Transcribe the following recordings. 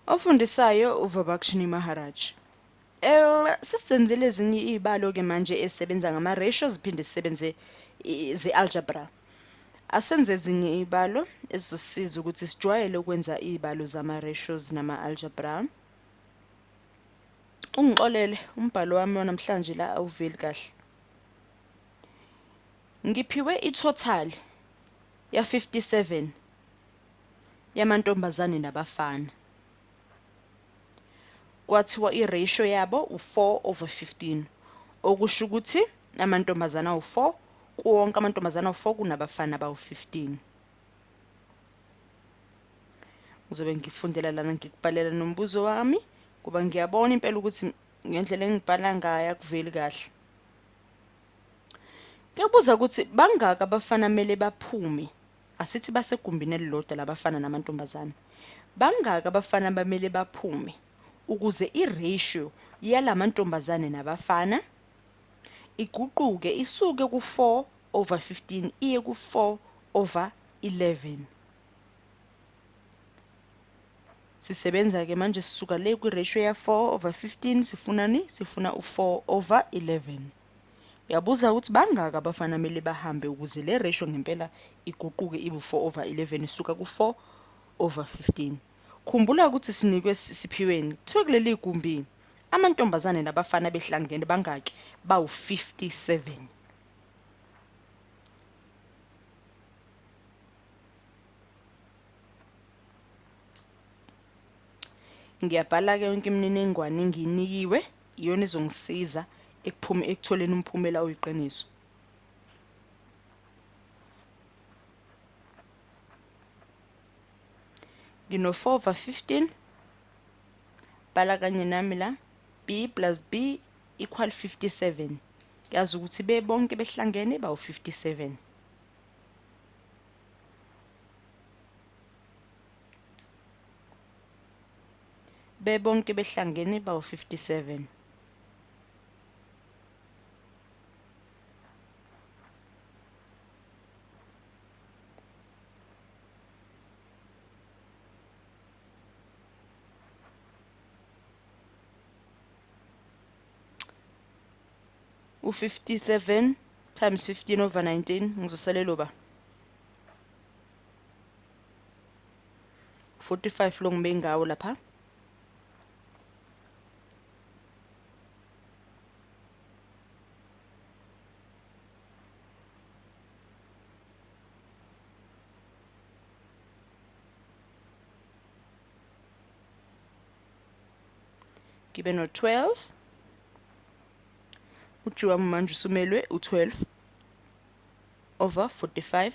Ofundisayo uVabakshini Maharaj. Sesenzile ezinye iy'balo-ke manje ezisebenza ngama-ratios ziphinde zisebenze ze-algebra. Asenze ezinye iy'balo ezizosisiza ukuthi sijwayele ukwenza iy'balo zama-ratios nama-algebra. Ungixolele, umbhalo wami wanamhlanje la awuveli kahle. Ngiphiwe i-total ya-57 yamantombazane nabafana. Kwathiwa i-ratio yabo u-4 over 15, okusho ukuthi amantombazane awu-4, kuwonke amantombazane awu-4 kunabafana abawu-15. Ngizobe ngifundela lana, ngikubhalela nombuzo wami, kuba ngiyabona impela ukuthi ngendlela engibhala ngayo akuveli kahle. Ngiyabuza ukuthi bangaki abafana mele baphume, asithi basegumbini elilodwa labafana namantombazane, bangaki abafana bamele baphume ukuze i-ratio yalamantombazane nabafana iguquke isuke ku-4 over 15 iye ku-4 over 11. Sisebenza ke manje sisuka le kwi-ratio ya 4 over 15, sifunani? Sifuna u-4 over 11. Uyabuza ukuthi bangaki abafana mele bahambe ukuze le ratio ngempela iguquke ibe 4 over 11 isuka ku-4 over 15. Khumbula ukuthi sinikwe siphiweni, kuthiwe kuleli gumbi amantombazane nabafana behlangene bangaki? Bawu-57. Ngiyabhala-ke yonke imininingwane engiyinikiwe, iyona ezongisiza ekutholeni umphumela oyiqiniso. Ngino 4 over 15, bhala kanye nami la, B plus B equal 57. Ngiyazi ukuthi bebonke behlangene bawu-57. Bebonke behlangene bawu-57. U-57 times 15 over 19 ngizosalela ba 45 lo ngibe ngawo lapha. Ngibe no 12. Uji wami manje usumelwe u-12 over 45.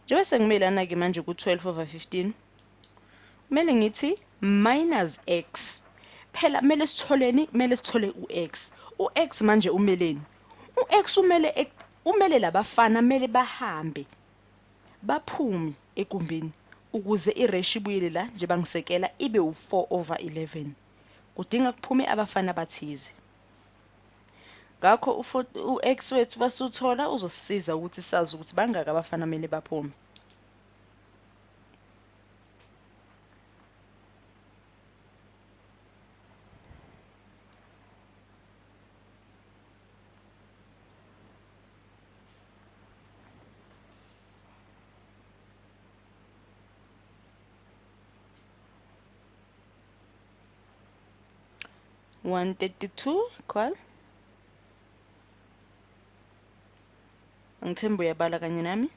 Njengoba sengimelana-ke manje ku-12 over 15, kumele ngithi minus x. Phela kumele sitholeni? Kumele sithole u-x. U-x manje umeleni? U-x umele labafana kumele bahambe baphume egumbini ukuze i-ratio ibuyele la njengoba ngisekela ibe u-4 over 11. Kudinga kuphume abafana abathize. Ngakho u-x wethu basuthola uzosisiza ukuthi sazi ukuthi bangaki abafana kumele baphume. 132 equal. Angithembi uyabala kanye nami.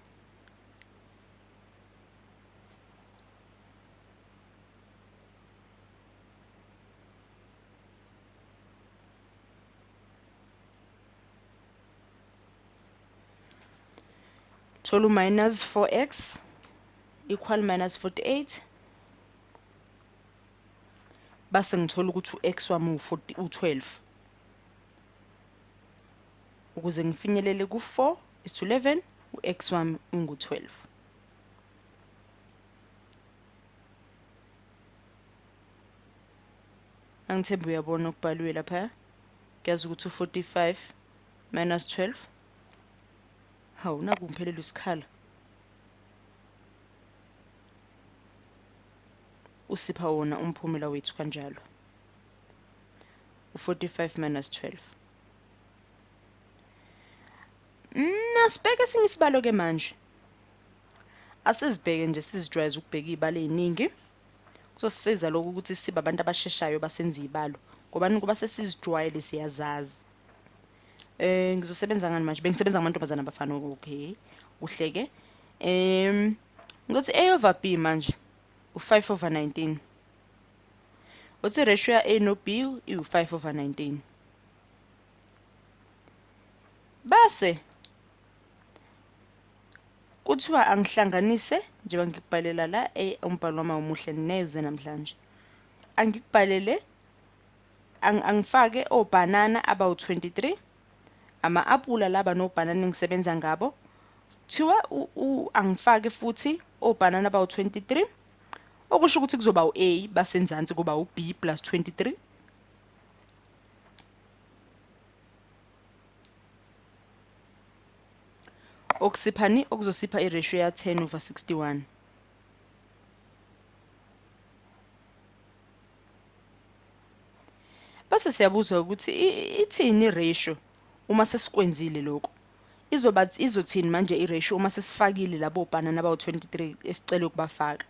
Thola minus 4x equal minus 48. Base ngithola ukuthi u-x wami u-12. Ukuze ngifinyelele ku-4 is to 11, u-x wami ungu-12. Angithembi uyabona okubhaliwe lapha. Kuyazi ukuthi u-45 minus 12. Hawu, naku ngiphelelwe isikhala. Usipha wona umphumela wethu kanjalo. U-45 minus 12. Nasibheke esinye isibalo ke manje. Asizibheke nje sizijwayeze ukubheka izibalo eziningi. Kuzosisiza lokhu ukuthi sibe abantu abasheshayo basenza izibalo. Ngoba kuba sesizijwayele siyazazi. Ngizosebenza ngani manje? Bengisebenza ngamantombazana abafana, okay. Kuhle ke. Ngizothi A over B manje u5 over 19. Uthi ratio ya A no B iwu5 over 19. Base kuthiwa angihlanganise njengoba ngikubhalela la, umbhalo wami awumuhle neze namhlanje. Angikubhalele angifake obhanana abawu23, ama-apula laba nobhanana engisebenza ngabo. Kuthiwa angifake futhi obhanana abawu23, okusho ukuthi kuzoba u-A basenzansi kuba u-B plus 23. Okusiphani okuzosipha iratio ya 10 over 61. Base siyabuza ukuthi ithini iratio uma sesikwenzile lokho. Izothini manje iratio uma sesifakile labo bhanana abawu23 esicela ukubafaka.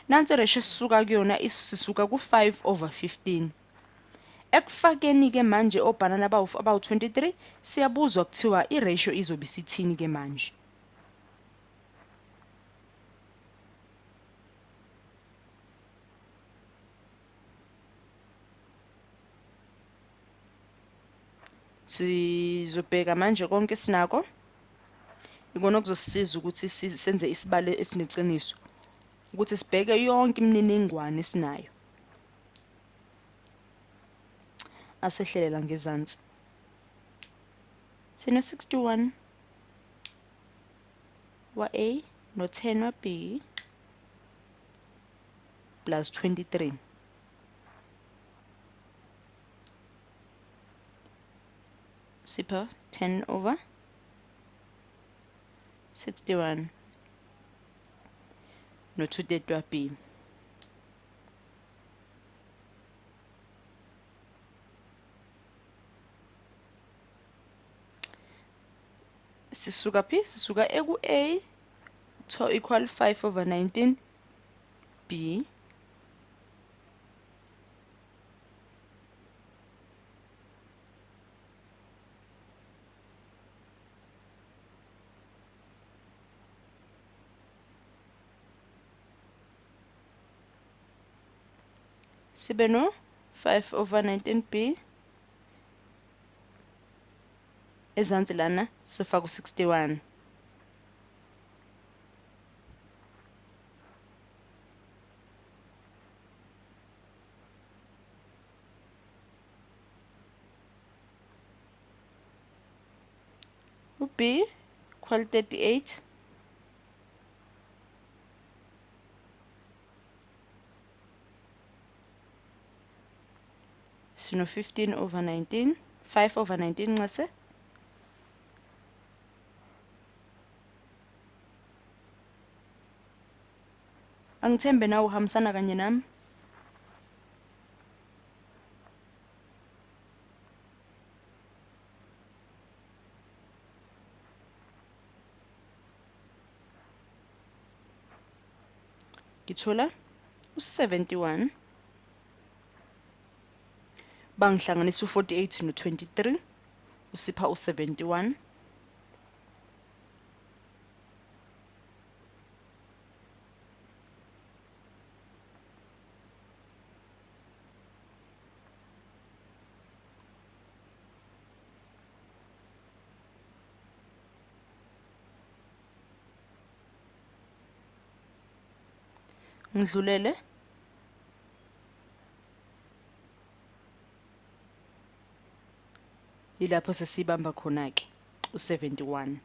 Nansi iratio esisuka kuyona isisuka ku5 over 15. Ekufakeni ke manje obhanana abawu23 siyabuzwa kuthiwa iratio izobe isithini ke manje. Sizobheka manje konke sinako. Ikona okuzosisiza ukuthi senze isibalo esineqiniso, ukuthi sibheke yonke imininingwane esinayo. Asehlelela ngezansi. Sino 61 wa A no 10 wa B plus 23. Sipha 10 over 61 no 230 wa B. Sisuka phi? Sisuka eku A to equal 5 over 19 B. Sibe no 5 over 19 B. Ezansi lana sifaka u61. U-B equal 38. Sino 15 over 19, 5 over 19 ncese. Angithembe nawe uhambisana kanye nami. Ngithola u-71. Bangihlanganisa u-48 no-23 usipha u-71. Ngidlulele ilapho sesibamba khona ke u-71.